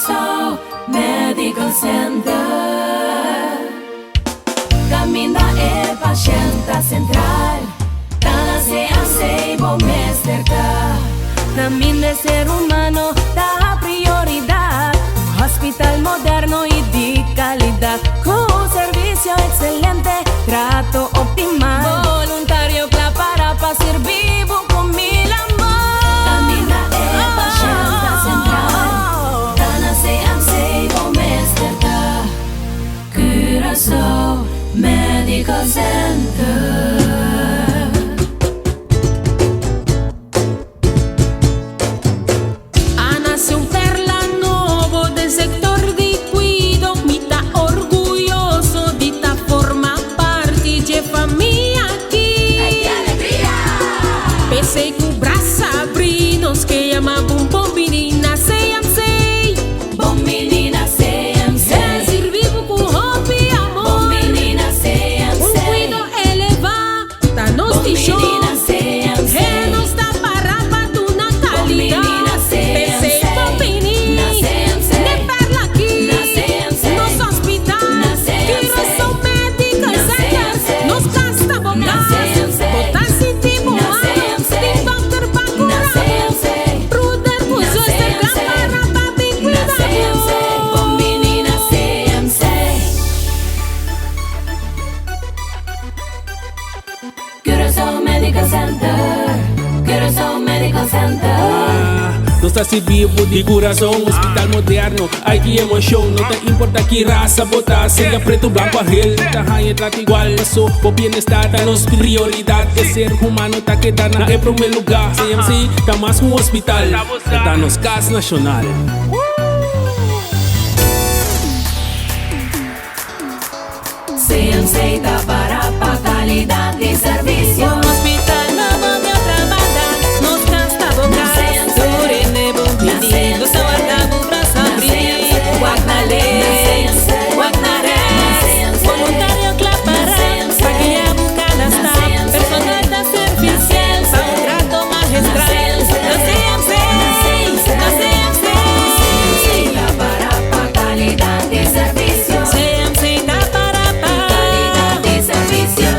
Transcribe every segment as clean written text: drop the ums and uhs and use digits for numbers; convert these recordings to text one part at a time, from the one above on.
Curaçao Medical Center. Caminda e pashent ta central, ta na CMC bo mester ta. Caminda e ser humano ta prioridad, un hospital moderno y di calidad, cu servicio excelente, trato optimal. Voluntario cla para pa sirbi bo cu mil amor. Caminda e pashent ta central, ta na CMC bo mester ta. Curaçao Medical Center. A nace un perla nobo den sector di cuido. Mi ta orguyoso di ta forma parti dje famia aki. Ay, ki alegria! P'esei cu brasa abri nos ke yama bo un bon bini na CMC. Bon bini na CMC. E sirbi bo cu hopi amor. Bon bini na CMC. Un cuido eleva ta nos Bon vision. bini na CMC. E nos ta para pa duna Bon calidad. bini na P'esei CMC. bon bini Na CMC. n'e perla aki. Na CMC. Nos hospital. Na CMC. Curaçao Medical Na Center. CMC. Nos cas ta bo Na cas. CMC. Bo ta sinti bo Na mano. CMC. Tin dokter pa Na cura bo. CMC. Broeder cu Na zuster CMC. cla para pa bin Na cuida bo. CMC. Bon bini na CMC. Curaçao Medical Center. Curaçao Medical Center. Nos ta sirbi bo di curason, hospital moderno, ay ki emocion. No ta importa ki rasa bo ta, sea preto, blanco, ahel, ta haya trato igual. So, bo bienestar ta nos prioridad. E ser humano ta keda na e prome lugar. CMC ta mas cu un hospital, ta nos cas nacional. CMC ta para pa calidad di servicio. Un hospital nobo di otro banda, nos cas ta bo Na cas. CMC. Tur hende bon Na bini, CMC. nos ta warda bo brasa Na abri. CMC. Wak na Na links, CMC. wak na Na rechts. CMC. Voluntario cla Na para, CMC. pa guia bo cada Na stap. CMC. Personal ta servicial, Na pa un CMC. trato magistral. Na CMC. Na CMC. Na CMC. Na CMC. CMC ta para pa calidad di servicio. CMC ta para pa. Calidad di servicio.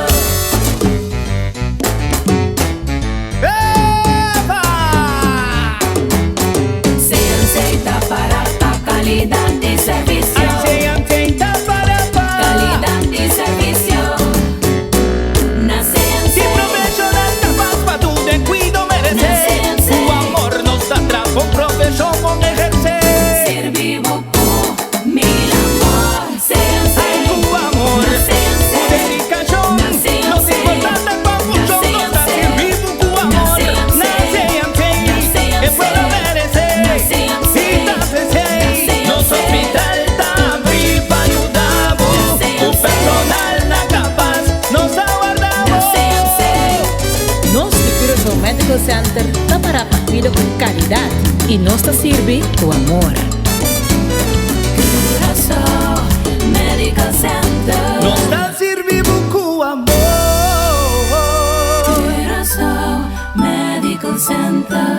Epa! CMC ta para pa calidad di servicio. CMC ta para pa. Calidad di servicio. Na CMC. Si profesional ta pa tur cuido merece. Na CMC. Cu amor nos ta traha un profesion con eherce. Sirbi bo cu mil amor. CMC. Cu amor, Na CMC. cu dedicacion. Na CMC. Nos importante pa funcion Na nos ta CMC. sirbi bo cu Na amor. CMC. Na CMC. Na CMC. E pueblo merece. Na CMC. Y ta crece. Na CMC. Nos hospital ta habri pa yuda bo. Na CMC. Un personal na capaz nos ta warda bo. Na CMC. Nos di Curaçao Medical Center ta para pa cuido cu calidad y nos ta sirbi cu amor. Curaçao Medical Center. Nos ta sirbi bo cu amor. Curaçao Medical Center.